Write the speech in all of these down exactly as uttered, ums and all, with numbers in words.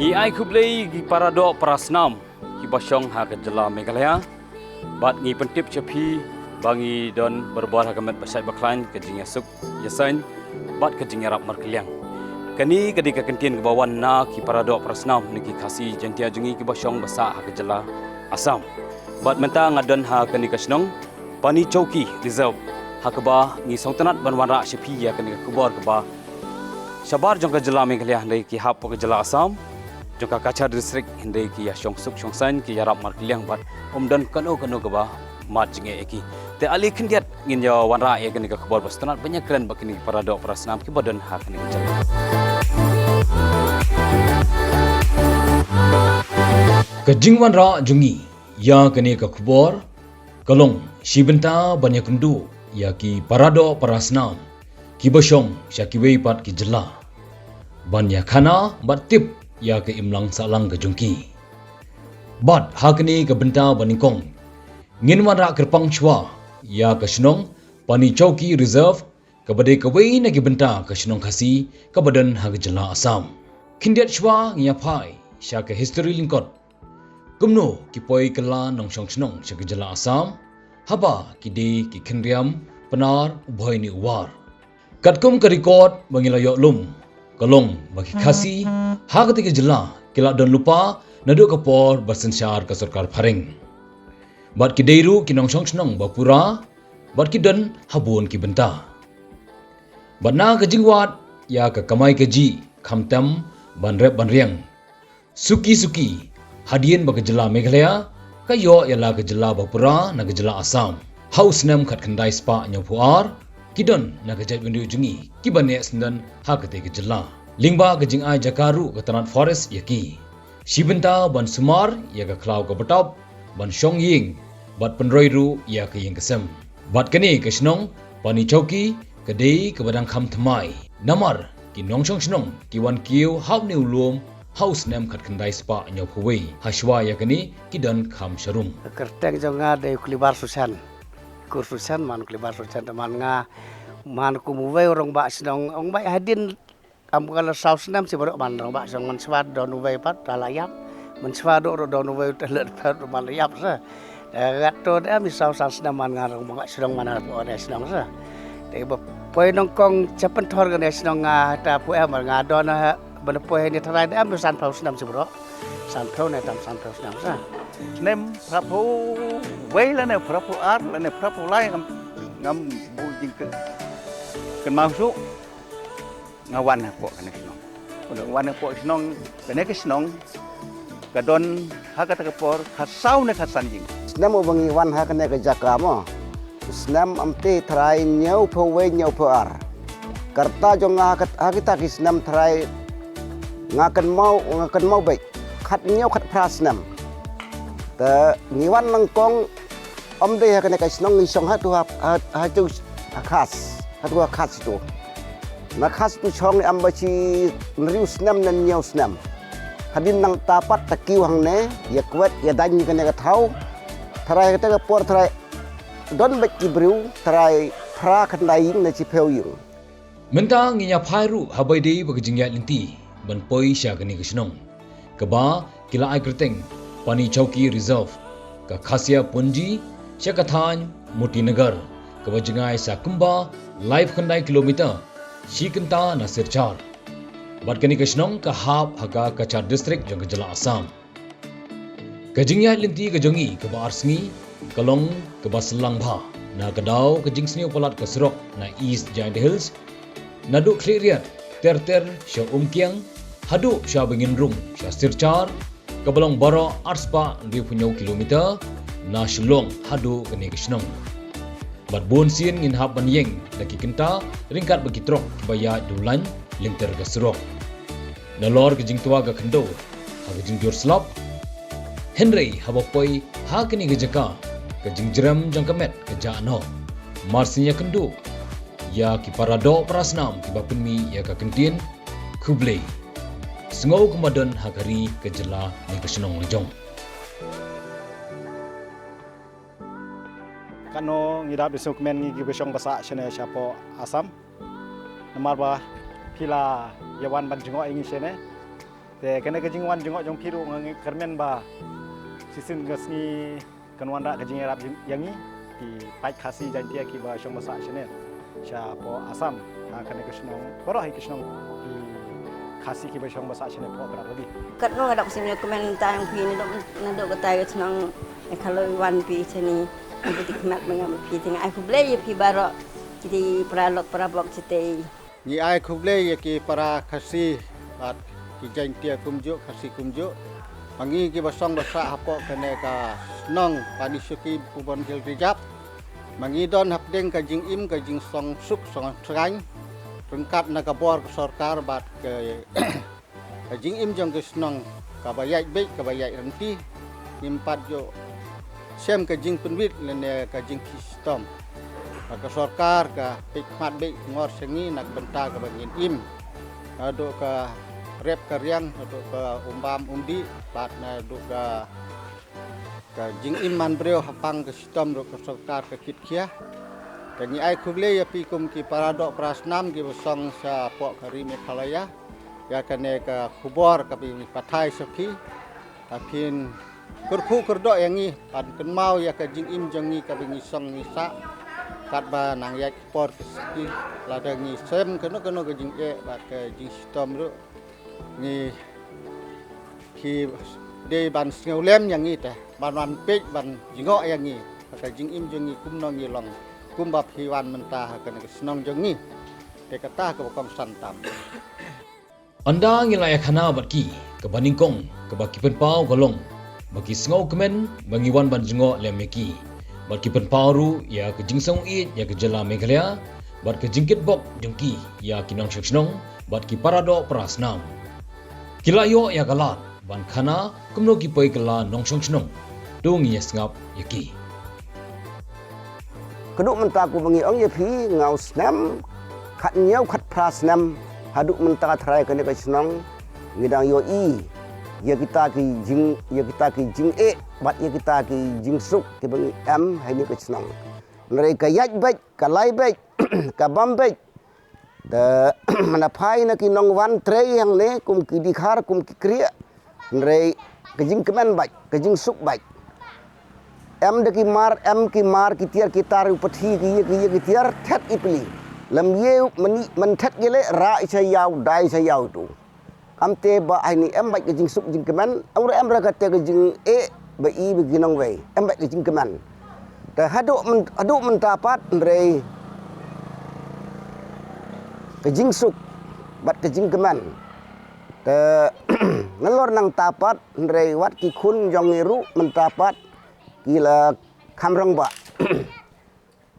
Ngi ai khublei ki para doh para snam kiba shong ha ka jylla Meghalaya. Bad ngi pyntip sha phi ba ngi don barabor ha ka met ba shait ba khlaiñ, ka jingïasuk ïasaiñ bad ka jingïarap markylliang. Kane ka dei ka kyntien kaba wan na ki para doh para snam ne ki Khasi Jaiñtia jong ngi kiba shong ba sah ha ka jylla Assam. Bad mynta nga don ha kane ka shnong Panichowki Reserve, ha kaba ngi sngewtynnat ban wanrah sha phi ïa kane ka khubor kaba shabar jong ka jylla Meghalaya, hynrei ki hap ka jylla Assam jong ka Cachar District, hynrei ki ïa shong suk shong saiñ, ki ïarap markylliang bad ym don kano kano kaba mad jingeh ïa ki. Te ale khyndiat ngin ïa wanrah ïa kane ka khubor ba sngewtynnat ban ïa kren bad kine ki para doh para snam kiba don ha kane ka jylla. Ka jingwanrah jong ngi ïa kane ka khubor ka long shi bynta ban ïakynduh ïa ki para doh para snam kiba shong sha kiwei pat ki jylla, ban ïakhana bad tip ïa ka imlang sahlang ka jong ki. Bad ha kane ka bynta ba nyngkong, ngin wanrah kyrpang shuwa ïa ka shnong Panichowki Reserve, kaba dei kawei na ki bynta ka shnong Khasi kaba don ha ka jylla Assam. Khyndiat shuwa ngi ïa phai sha ka history lyngkot, kumno ki poi kylla nongshong shnong sha ka jylla Assam, haba ki dei ki Khynriam, Pnar, Ubhoi ne Uwar. Katkum ka record ba ngi la ïoh lum, ka long ba ki Khasi ha kata ka jylla ki la don lypa naduh ka por ba synshar ka sorkar phareng. Bad ki dei ruh ki nongshong shnong ba pura, bad ki don ha bun ki bynta. Bad na ka jingwad ïa ka kamai kajih, khamtam ban rep ban riang, suki suki, hadien ba ka jylla Meghalaya ka ïoh ïa la ka jylla ba pura na ka jylla Assam ha u snem khatkhyndai spah hynñiewphew ar, ki don na ka jaitbynriew jong ngi kiba neh syndon ha kata ka jylla. Lyngba ka jingai jaka ruh ka tnat forest ïa ki, shi bynta ban sumar ïa ka khlaw ka btap, ban shong ïing bad pynroi ruh ïa ka ïing ka sem. Bad kane ka shnong Panichowki ka dei kaba dang kham thymmai, namar ki nongshong shnong ki wan kiew ha une u lum ha u snem khatkhyndai spah hynñiewphew wei. Hashwa ïa kane ki don kham sharum. Ka kyrteng jong nga dei u Klibar Susan. Kur Susan, man Klibar Susan, te man nga, man kum uwei u rangbah shnong, ong bai hadien, kam ka la saw snem shi baroh man rangbah shnong, man shwa don uwei pat te la ïap. Man shwa don, don uwei te la pat man la ïap sa. Te gat to de mi saw san snem man nga rangbah shnong, man hapoh ne shnong sa. Te ba poi nyngkong sha pynthor kane shnong nga ta poi em nga don ha, ban poi ne tharai de mi sanphew snem shi baroh. Sanphew ne tam sanphew snem sa. Snem phraphew wei lane phraphew ar lane phraphew lai ngam, ngam buh jingkynmaw shuh. Nga wan hapoh kane ka shnong. Nga wan hapoh shnong, kane ka shnong ka don ha kata ka por khatsaw ne khatsan ïing. Snem uba ngi wan ha kane ka jaka mo, snem ym tei, tharai hynñiewphew wei hynñiewphew ar. Ka rta jong nga ha kat-, ha kita ki snem tharai nga kynmaw, nga kynmaw beit khathynñiew khatphra snem. Te ngi wan nyngkong ym dei ha kane ka shnong, ngi shong hatu ha, ha, hatu ha khas, hatu ha khas tu. Na khas tu shong em ba shi hynriew snem ne hynñiew snem. Hadien nangta pat ta kiew hangne, ïa kwet ïa daiñ kane ka thaw. Tharai kata ka por tharai don beit ki briew, tharai phra khyndai ïing ne shiphew ïing. Mynta ngin ïa phai ruh ha ba ïadei bad ka jingïaid lynti ban poi sha kane ka shnong, kaba ki la ai kyrteng Panichowki Reserve, ka Khasia Punji, sha ka thaiñ Mutinagar, kaba jngai sa kumba laiphew khyndai kilometer shi kynta na Silchar. Bad kane ka shnong ka hap ha ka Cachar District jong ka jylla Assam. Ka jingïaid lynti ka jong ngi kaba ar sngi ka long kaba syllang bha, na ka daw ka jingsniew palat ka surok na East Jaintia Hills, naduh Khliehriat ter ter sha Umkiang, haduh sha Banginrung sha Silchar, kaba long baroh arspah hynriewphew hynñiew kilometer na Shillong haduh kane ka shnong. Bad bun sien ngin hap ban ïeng da ki kynta ryngkat bad ki trok kiba ïaid dewlaiñ lynter ka surok. Nalor ka jingtwa ka khyndew ha ka jingjur slap, hynrei haba poi ha kane ka jaka, ka jingjrem jong ka met ka jah noh. Mar sien ïakynduh ïa ki para doh para snam kiba pynmih ïa ka kyntien khublei. Sngew kumba don ha ka ri ka jylla ne ka shnong la jong. Katno ngi dap da sngewkmen ngi kiba shong ba sah shane shapoh Assam. Namar ba phi la ïa wan ban jngoh ïa ngi shane. Te kane ka jingwan jngoh jong phi ruh nga ngi kyrmen ba shisien ka sngi kan wanrah ka jingïarap ïa ngi ki paid Khasi Jaintia kiba shong ba sah shane shapoh Assam. Ha kane ka shnong baroh hi ka shnong ki Khasi kiba shong ba sah shane poh Bharat Lobby. Katno nga dap sim ïa kmen tang phi naduh naduh kata ka shnong Meghalaya wan phi shane. Phi khmat menga phi tang ai khublei ïa phi baroh. Kiti para lok para bok kiti. Ngi ai khublei ïa ki para Khasi bad ki Jaintia kumjuh Khasi kumjuh. Ma ngi kiba shong ba sah hapoh kane ka shnong Panisoki Pubon Hill Reserve. Ma ngi don hapdeng ka jingim ka jingsong suk song sngaiñ ryngkat na ka bor ka sorkar bad ka ka jingim jong ka shnong kaba ïaid beit kaba ïaid rynti. Ngim pat ju shem ka jingpynwit lane ka jingkit shitom. Ka sorkar ka peit khmat beit ngor sha ngi na ka bynta kaba ngin im. Naduh ka rep ka riang, naduh ka umbam umdih, bad naduh ka ka jingim man briew hapang ka shitom ruh ka sorkar ka kit khia. Te ngi ai khublei ïa phi kum ki para doh para snam kiba shong shapoh ka ri Meghalaya. Ïa kane ka khubor kaba ngi pathai sha phi. Ba phin kyrkhu kyrdoh ïa ngi ban kynmaw ïa ka jingim jong ngi kaba ngi shong ngi sah. Katba nang ïaid ka por ka sngi lada ngi shem kano kano ka jingeh bad ka jingshitom ruh. Ngi ki dei ban sngewlem ïa ngi te ban wan peit ban jngoh ïa ngi ha ka jingim jong ngi kumno ngi long kumba phi wan mynta ha kane ka shnong jong ngi. Te kata kaba kongsan tam. Ynda ngi la ïakhana bad ki kaba nyngkong kaba ki pynpaw ka long ba ki sngewkmen ba ngi wan ban jngoh lem ïa ki bad ki pynpaw ruh ïa ka jingsngewsih ïa ka jylla Meghalaya bad ka jingkitbok jong ki ïa ki nongshong shnong bad ki para doh para snam. Ki la ïoh ïa ka lad ban khana kumno ki poi kylla nongshong shnong. To ngin ïa sngap ïa ki. Ka dei mynta kumba ngi ong ïa phi nga u snem khat hynñiew khat phra snem haduh mynta trai kane ka shnong ngi dang ïohi ïa kita ki jing ïa kita ki jingeh bad ïa kita ki jingsuk kiba ngi em ha kane ka shnong. Hynrei ka ïaid beit ka lai beit ka bam beit. Te mana phai na ki nongwan trei hangne kum ki dkhar kum ki kriah. Hynrei ka jingkmen beit ka jingsuk beit. Em da ki mar em ki mar ki tiar ki tar u pathi ki ïa ki ïa ki tiar thet i pli. Lem ïew mani man thet ïa le ra i sha ïaw dai sha ïaw tu. Am te ba ai ni em bad ka jingsuk jingkmen, am re em re ka te ka jingeh ba i ba ki nongwei, em bad ka jingkmen. Te haduh men haduh mynta pat hynrei ka jingsuk bad ka jingkmen. Te ngalor nangta pat hynrei wat ki khun jong ngi ruh mynta pat ki la kham rangbah.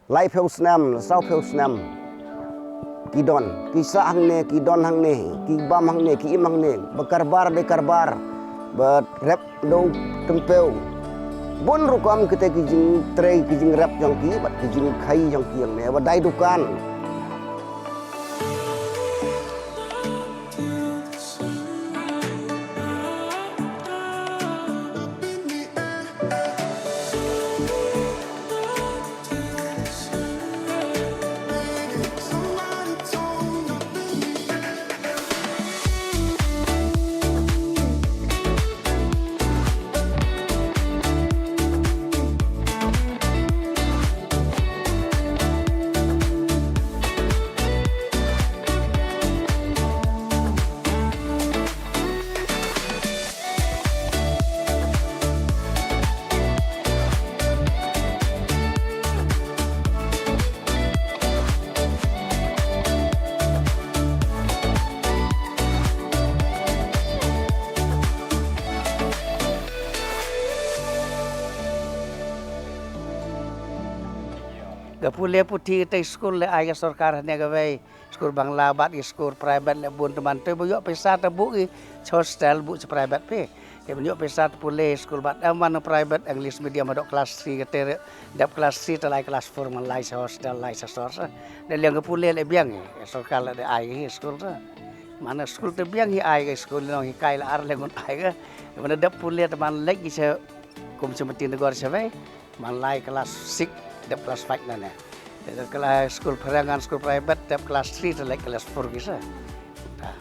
Laiphew snem, sawphew snem. Ki don, ki sah hangne, ki don hangne, ki bam hangne, ki im hangne, ba karbar, ba karbar, ba rep do tympew. Bun rukom kita ki jingtrei, ki jingrep jong ki, bad ki jingkhei jong ki hangne, ba dai dukan. Ka pule puthi te skul le ai ka sorkar hane ka wei. Skul Bangla bad ki skul private le bun te man te ba ïoh pisa te buh ki hostel buh ki private phi. Te ban ïoh pisa te pule skul bad em man private English medium haduh class three ka te dep class three te lai class four man lai sa hostel lai sa sor sa. Da liang ka pule le biang hi sorkar le da ai hi skul sa. Man skul te biang hi ai ka skul long hi kai le ar le ngun ai ka. Man dep pule te man lek ki sa kum sa matin gor sa wei. Man lai class six dep class five nane. Dep class school pharangan school private dep class three te lek class four ki sa. Ta.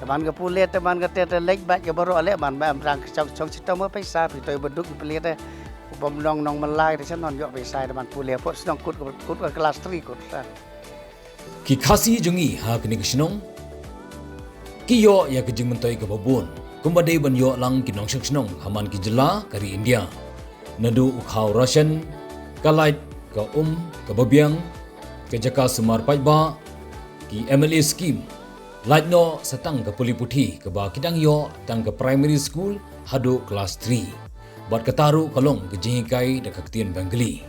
Te man ka pule te man ka te te lek bad ka baroh lek man ba em rang ka chong chong chitom ka pisa phi toi baduk ki pule te. Bom nong nong malai te sa non yok pisa te man pule pok shnong kut kut ka class three kut sa. Ki Khasi jong ngi ha kane ka shnong ki ïoh ïa ka jingmyntoi kaba bun kumba dei ban ïoh lang ki nongshong shnong ha man ki jylla ka ri India. Naduh u khaw ration, ka light, ka um, kaba biang, ka jaka sumar paidbah, ki M L A scheme, lait noh sa tang ka pule puthi kaba ki dang ïoh tang ka primary school haduh class three. Bad kata ruh ka long ka jinghikai da ka ktien Bengali.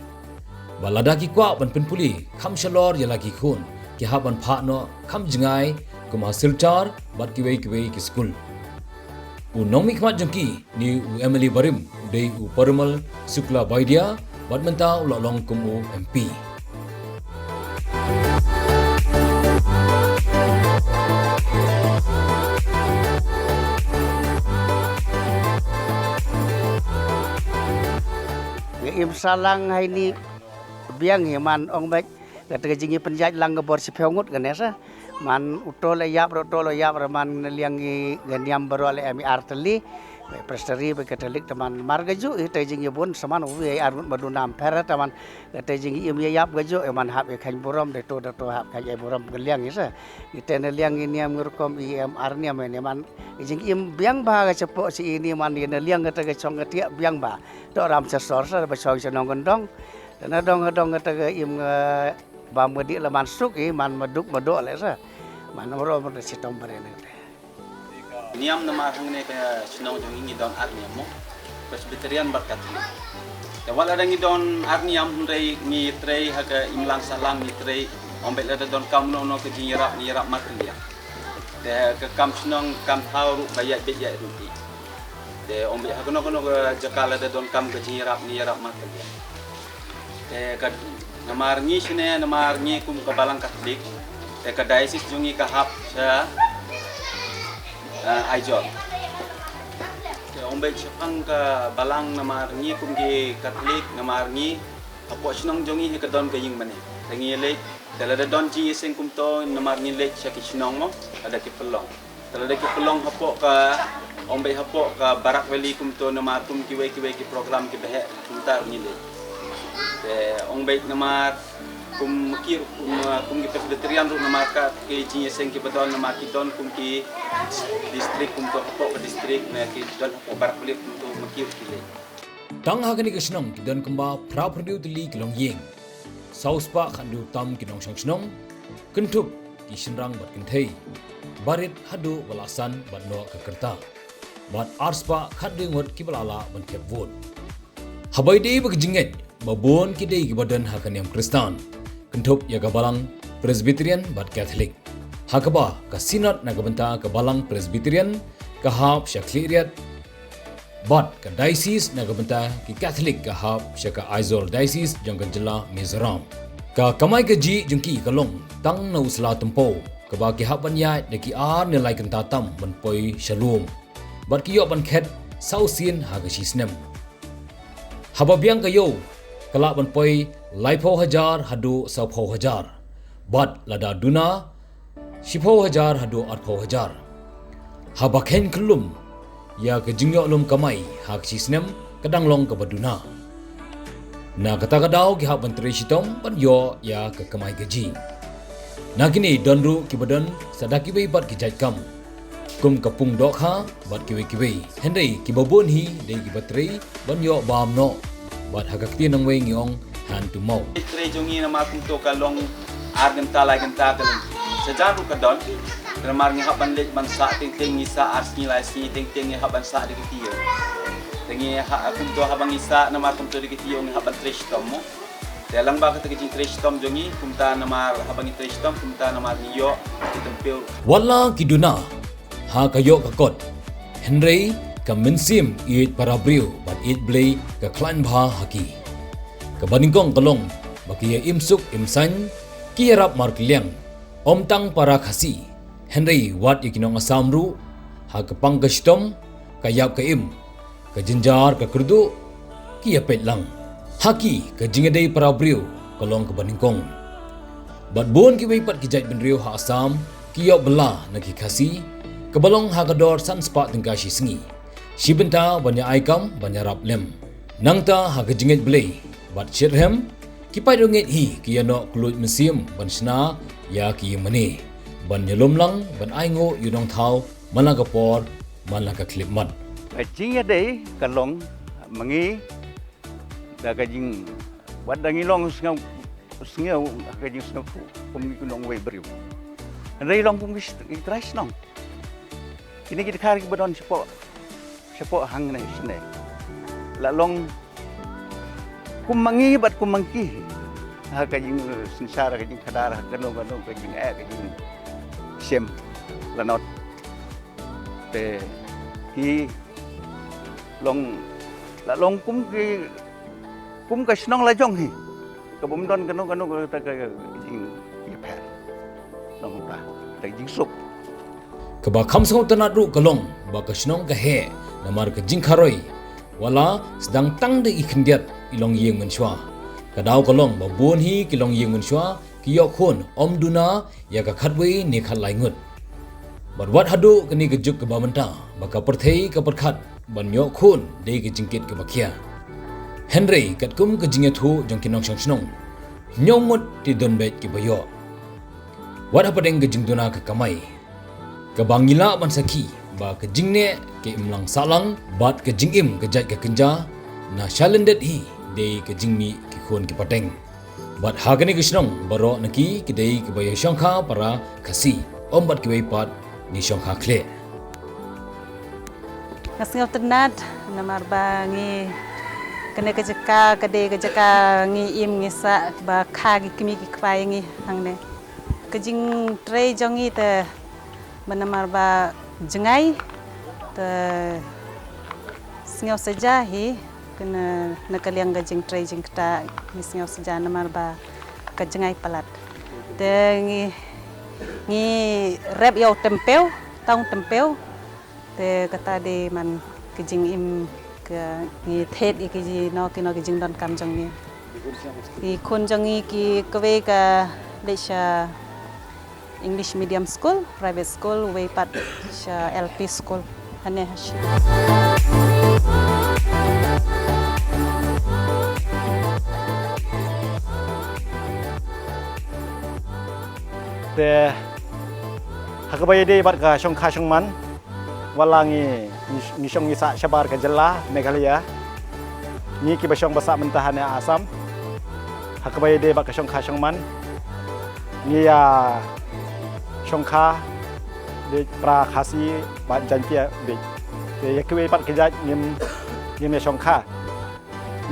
Ba lada ki kwah ban pynpule kham shalor ïa la ki khun ki hap ban phah noh kham jngai kum ha Silchar bad kiwei kiwei ki skul. U nongmihkhmat jong ki ne u M L A barim u dei u Parimal Suklabaidya bad mynta u la long kum u M P. Ngi im salang hai ni biang hi man ong bad kata ka jingïapynjait lang ka bor shiphew ngut kane sa. Man uto la ïap ro to la ïap ra man naliang ngi ka niam baroh la em ar tali. Presbytery ba Catholic te man mar ka ju ita jingïabun sa man u wi ar ngut maduna am pera te man kata jingïim ïa ïap ka ju e man hap e khain burom de to de to hap khain e burom ka liang isa. Ita naliang ngi niam ngi rukom i em ar niam e man jingïim biang ba ka chapo si ini man ïa naliang kata ka chong ka tiak biang ba to ram sa sor sa ba chong sa nong kendong. Te na dong dong kata ka im ba medi la man suk i man maduk madok le sa. Man ro mo sitom bare ne. Niam namar hangne ka shnong jong ngi don ar niam mo. Presbyterian bad Catholic. Te wat lada ngi don ar niam hynrei ngi trei ha ka imlang sahlang ngi trei ong bad lada don kam no no ka jingïarap ngi ïarap markylliang. Te ka kam shnong kam thaw ruh ka ïaid beit ïaid ruh. Te ong beit ha kano kano ka jaka lada don kam ka jingïarap ngi ïarap markylliang. Te ka namar ngi shane namar ngi kum ka balang Catholic. Te ka diocese jong ngi ka hap sha uh, Aizawl. Te ong beit shaphang ka balang namar ngi kum ki Catholic namar ngi hapoh shnong jong ngi hi ka don ka ïing mane. Te ngi leit te lada don jingïaseng kumto namar ngi leit sha ki shnong mo lada ki pynlong. Te lada ki pynlong hapoh ka ong beit hapoh ka Barak Valley kumto namar kum kiwei kiwei ki program ki behek kumta ngi leit. Te ong beit namar kum ki kum, kum ki Presbyterian ruh namar ka ki jingïaseng ki ba don namar ki don kum ki district kumto hapoh ka district na ki don hapoh Barak Valley kumto ma ki ruh ki leit. Tang ha kane ka shnong ki don kumba phra phew tylli ki longïing. Saw spah khatduh tam ki nongshong shnong, kynthup ki shynrang bad kynthei. Barit haduh ba la san bad noh ka kyrta. Bad ar spah khatduh ngut ki ba la lah ban thep vote. Haba ïadei bad ka jingngeit ba bun ki dei ki ba don ha ka niam Khristan. Kynthup ïa ka balang Presbyterian bad Catholic. Ha kaba ka synod na ka bynta ka balang Presbyterian ka hap sha Khliehriat bad ka diocese na ka bynta ki Catholic ka hap sha ka Aizawl diocese jong ka jylla Mizoram. Ka kamai kajih jong ki ka long tang na u sla tympew kaba ki hap ban ïaid da ki ar ne lai kynta tam ban poi sha lum. Bad ki ïoh ban khet saw sien ha ka shi snem. Haba biang ka ïew ka lah ban poi laiphew hajar haduh sawphew hajar. Bad lada duna shiphew hajar haduh arphew hajar. Haba khein khyllum ïa ka jingïoh lum kamai ha ka shi snem ka dang long kaba duna. Na kata ka daw ki hap ban trei shitom ban ïoh ïa ka kamai kajih. Na kine don ruh ki ba don sa da kiwei pat ki jait kam. Kum ka pung dohkha bad kiwei kiwei. Hynrei ki ba bun hi dei ki ba trei ban ïoh bam noh. Bad ha ka ktien nongwei ngi ong hand to mouth. Trei jong ngi namar kumto ka long ar kynta lai kynta ka long. Sa jan ruh ka don. Namar ngi hap ban leit ban sah teng teng ngi sah ar sngi lai sngi teng teng ngi hap ban sah da ki tieng. Te ngi ha kumto haba ngi sah namar kumto da ki tieng ngi hap ban trei shitom mo. Te lang ba kata ka jingtrei shitom jong ngi kumta namar haba ngi trei shitom kumta namar ngi ïoh ki tympiew. Wat la ki duna ha ka ïoh ka kot. Hynrei ka mynsiem ïeit para briew bad ïeit Blei ka khlaiñ bha ha ki. Ka banyngkong ka long ba ki ïa im suk im saiñ ki ïarap markylliang. Ym tang para Khasi hynrei wat ïa ki nong Assam ruh ha ka pang ka shitom ka ïap ka im. Ka jynjar ka kyrduh ki ïa peit lang. Ha ki ka jingïadei para briew ka long ka banyngkong. Bad bun kiwei pat ki jait bynriew ha Assam ki ïoh bylla na ki Khasi. kaba long ha ka dor san spah tyngka shi sngi. Shi bynta ban ïa ai kam ban ïarap lem. Nangta ha ka jingngeit Blei bad shitrhem, ki paidbah ngeit hi ki ïa noh kluid mynsiem ban shna ïa ki ïing mane, ban ïalum lang ban ai nguh ïa u nongthaw man la ka por man la ka khyllipmat. Ka jingïadei ka long ma ngi da ka jing, wat da ngi long sngew, sngew ka jingsngewthuh kum ki nongwei briew. Hynrei long kum ki trai shnong. Kine ki dkhar kiba don shapoh, shapoh hangne shane, la long kum ma ngi bad kum ma ki ha ka jingsynshar, ha ka jingkhadar, ha kano kano ka jingeh, ka jingshem, la not. Te ki long, la long kum ki, kum ka shnong la jong hi, ka bym don kano kano kata ka jingïapher. Long kumta, ka jingsuk. Kaba kham sngewtynnat ruh ka long ba ka shnong ka heh namar ka jingkharoi. Wat la sdang tang da i khyndiat i longïing mynshuwa, ka daw ka long ba bun hi ki longïing mynshuwa ki ïoh khun ym duna ïa ka khatwei ne khatlai ngut. Bad wat haduh kane ka juk kaba mynta ba ka pyrthei ka pyrkhat ban ïoh khun dei ka jingkit kaba khia. Hynrei katkum ka jingïathuh jong ki nongshong shnong, hynñiew ngut te don beit kiba ïoh. Wat hapdeng ka jingduna ka kamai, kaba ngi lah ban sakhi ba ka jingneh ka imlang sahlang bad ka jingim ka jait ka kynja na shalyndet hi dei ka jingmih ki khun ki pateng. Bad ha kane ka shnong baroh na ki ki dei kiba ïa shongkha para Khasi, ym bad kiwei pat ngi shongkha khlieh. Nga sngewtynnat namar ba ngi, kane ka jaka ka dei ka jaka ngi im ngi sah ba kha ki kmie ki kpa ïa ngi hangne. Ka jingtrei jong ngi te ba namar ba jngai te sngew saja hi, kane na ka liang ka jingtrei jingktah ngi sngew saja namar ba ka jngai palat. Te ngi, ngi rep ïa u Tympew, tang Tympew. Te kata dei man ka jingim ka ngi thied ïa ki jingno kino ki jingdonkam jong ngi. Ki khun jong ngi ki kawei ka leit sha English medium school, private school, wei pat sha L P school. Hane ha shi. Te ha kaba ïadei bad ka shongkha shongman, wat la ngi, ngi, ngi shong ngi sah shabar ka jylla Meghalaya, ngi kiba shong ba sah mynta hane Assam, ha kaba ïadei bad ka shongkha shongman, ngi ïa shongkha beit para Khasi bad Jaintia beit. Te ïa kiwei pat ki jait ngim, ngim ïa shongkha.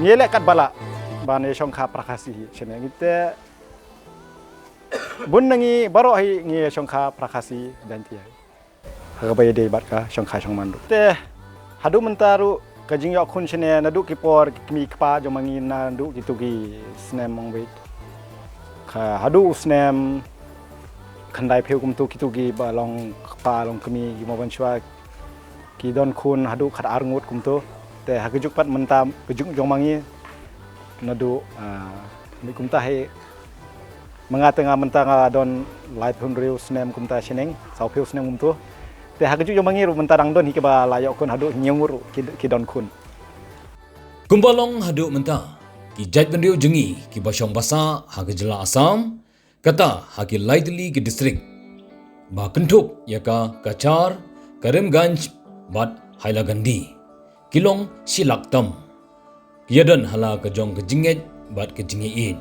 Ngi leh katba lah ban ïa shongkha para Khasi hi shane, ngi te bun na ngi baroh hi ngi ïa shongkha para Khasi Jaintia. Ha kaba ïadei bad ka shongkha shongman ruh. Te haduh mynta ruh ka jingïoh khun shane naduh ki por ki kmie ki kpa jong ma ngi naduh kitu ki snem ong beit. Ka haduh u snem khyndai phew kumtu kitu kiba long kpa long kmie ki mo ban shuwa ki don khun haduh khat ar ngut kumtu. Te ha ka juk pat mynta ka juk jong ma ngi naduh, ah, ni kumta hi ma nga te nga mynta nga don laiphew hynriew snem kumta shaneng, sawphew snem kumtu. Te ha ka juk jong ma ngi ruh mynta dang don hi kiba la ïoh khun haduh hynñiew ngut ruh ki, ki don khun. Kumba long haduh mynta, ki jaitbynriew jong ngi kiba shong ba sah ha ka jylla Assam, kata ha ki lai tylli ki district ba kynthup ïa ka Cachar, Karimganj bad Hailakandi, ki long shi lak tam. Ki ïa don ha la ka jong ka jingngeit bad ka jingïeit.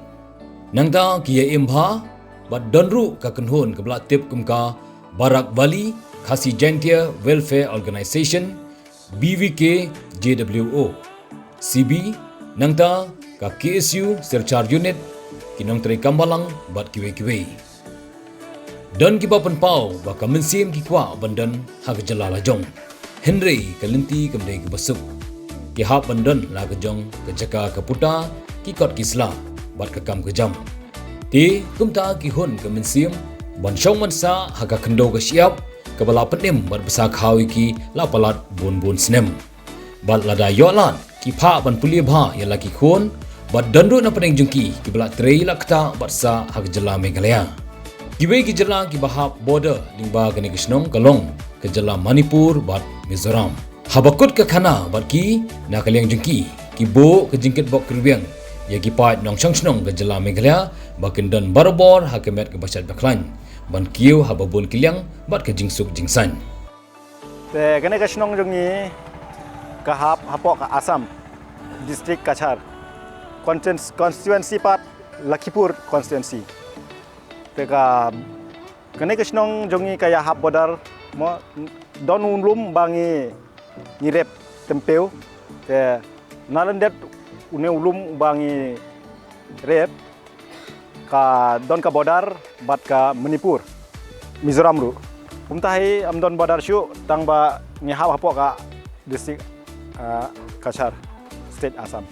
Nangta ki ïa im bha bad don ruh ka kynhun kaba la tip kum ka Barak Valley Khasi Jaintia Welfare Organization, B V K J W O, C B, nangta ka K S U Silchar Unit, ki nongtrei kam balang bad kiwei kiwei. Don kiba pynpaw ba ka mynsiem ki kwah ban don ha ka jylla la jong, hynrei ka lynti kam dei kaba suk. Ki hap ban don la ka jong ka jaka ka puta, ki kot ki sla bad ka kam ka jam. Te kumta ki hun ka mynsiem ban shong ban sah ha ka khyndew ka shyiap kaba la pynim bad ba sa khaw ïa ki la palat bun bun snem. Bad lada ïoh lad ki phah ban pule bha ïa la ki khun bad don ruh na pdeng jong ki kiba la trei la ktah bad sah ha ka jylla Meghalaya. Kiwei ki jylla kiba hap border lyngba kane ka shnong ka long ka jylla Manipur bad Mizoram. Haba kut ka khana bad ki, na ka liang jong ki, ki buh ka jingkitbok kyrwiang ïa ki paid nongshong shnong ka jylla Meghalaya ba kin don barabor ha ka met kaba shait ba khlaiñ ban kiew haba bun ki liang bad ka jingsuk jingsaiñ. Te kane ka shnong jong ngi ka hap hapoh ka Assam, district Cachar, constituen-, constituency pat Lakhipur constituency. Te ka, kane ka shnong jong ngi ka ïahap border, mo, don u lum ba ngi, ngi rep tympiew. Te na lyndet une u lum ba ngi rep ka don ka border bad ka Manipur, Mizoram ruh. Kumta hi ym don border shuh, tang ba ngi hap hapoh ka district, ah, Cachar, state Assam.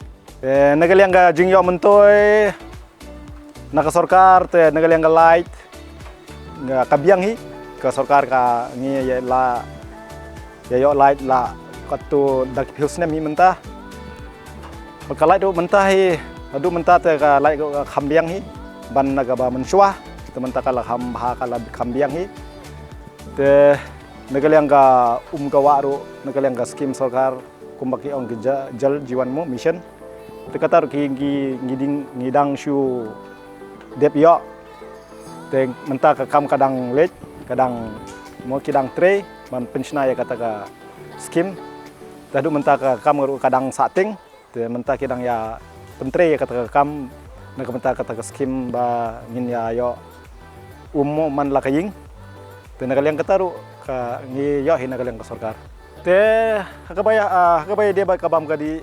Eh, na ka liang ka jingïoh myntoi na ka sorkar, te na ka liang ka light, nga ka biang hi, ka sorkar ka ngi ïa la, ïa ïoh light la katto da ki phew snem hi mynta. Bad ka light ruh mynta hi, haduh mynta te ka light ruh ka kham biang hi, ban na kaba mynshuwa, te mynta ka la kham bha, ka la kham biang hi. Te na ka liang ka um ka wah ruh, na ka liang ka scheme sorkar, kumba ki ong ki ja-, Jal Jeevan mo, mission. Te kata ruh ki, ki, ngi dang, ngi dang shu dep ïoh. Te mynta ka kam ka dang leit, ka dang, mo, ki dang trei ban pynshna ïa kata ka scheme. Te haduh mynta ka kam ruh ka dang sah tieng. Te mynta ki dang ïa pyntrei ïa kata ka kam, na ka bynta kata ka scheme ba ngin ïa ïoh um mo man la ka ïing. Te na ka liang kata ruh ka ngi ïoh hi na ka liang ka sorkar. Te ha kaba ïa, ah, ha kaba ïadei bad ka bam ka dih,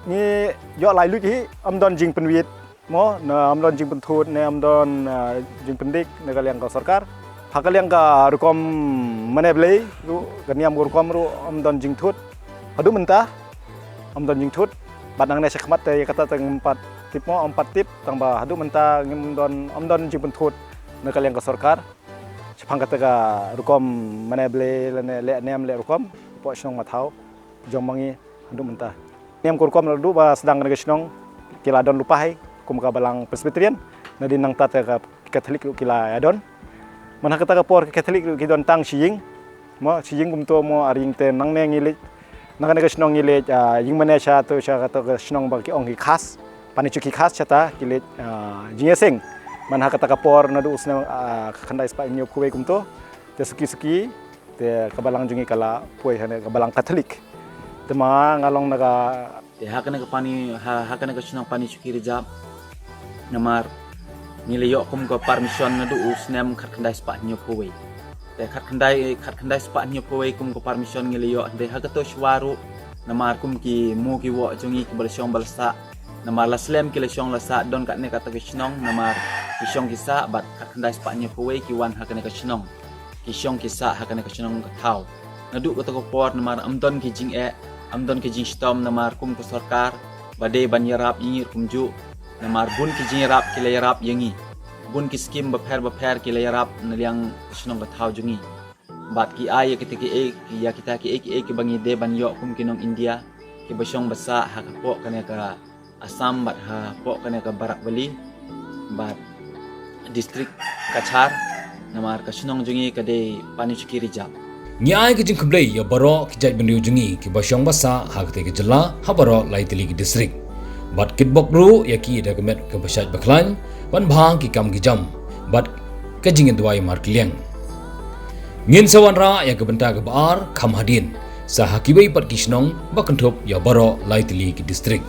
ngi ïoh lai luid hi, ym don jingpynwit mo, ne ym don jingpynthut, ne ym don, ah, jingpyndik na ka liang ka sorkar. Ha ka liang ka rukom mane Blei ruh, ka niam ka rukom ruh ym don jingthut. Haduh mynta ym don jingthut. Bad nangne sha khmat te ïa kata te ngim pat tip mo, ym pat tip, tang ba haduh mynta ngim don, ym don jingpynthut na ka liang ka sorkar shaphang kata ka rukom mane Blei lane leh niam leh rukom hapoh shnong Mathaw jong ma ngi haduh mynta. Niam ka rukom la duh ba sdang kane ka shnong ki la don lypa hi kum ka balang Presbyterian, nadien nangta te ka Catholic ruh ki la ïa don. Man ha kata ka por ka Catholic ruh ki don tang shi ïing. Mo, shi ïing kumto mo, ar ïing. Te nangne ngi leit, na kane ka shnong ngi leit, ah, ïing mane sha to, sha kata ka shnong ba ki ong ki khas, Panichuki khas, shata ki leit, ah, jingïaseng. Man ha kata ka por naduh u snem, ah, khatkhyndai spah hynñiewphew wei kumto. Te suki suki te ka balang jong ngi ka la poi hane ka balang Catholic. Te ma nga long na ka Te ha kane ka Pani, ha, ha kane ka shnong Panichuki Rijap, namar ngi la ïoh kum ka permission naduh u snem khatkhyndai spah hynñiewphew wei. Te khatkhyndai, khatkhyndai spah hynñiewphew wei kum ka permission ngi la ïoh, hynrei ha kato shuwa ruh, namar kum ki mo ki woh jong ngi kiba la shong ba la sah, namar la slem ki la shong la sah, don katne kata ka shnong, namar ki shong ki sah, bad khatkhyndai spah hynñiewphew wei ki wan ha kane ka shnong. Ki shong ki sah ha kane ka shnong ka thaw. Naduh kata ka por namar ym don ki jingeh, ym don ki jingshitom, namar kum ka sorkar ba dei ban ïarap ïa ngi ruh kumjuh, namar bun ki jingïarap ki la ïarap ïa ngi. Bun ki skim bapher bapher ki la ïarap na liang ka shnong ka thaw jong ngi. Bad ki ai ïa kita kiei, ïa kita kiei kiei kiba ngi dei ban ïoh kum ki nong India kiba shong ba sah ha ka pok kane ka Assam bad hapoh kane ka Barak Valley bad district Cachar, namar ka shnong jong ngi ka dei Panichuki Rijap. Ngi ai ka jingkhublei ïa baroh ki jaitbynriew jong ngi kiba shong ba sah ha katei ka jylla ha baroh lai tylli ki district. Bad kitbok ruh ïa ki da ka met kaba shait ba khlaiñ ban bha ki kam ki jam bad ka jingïadwai markylliang. Ngin sa wanrah ïa ka bynta kaba ar kham hadien sa ha kiwei pat ki shnong ba kynthup ïa baroh lai tylli ki district.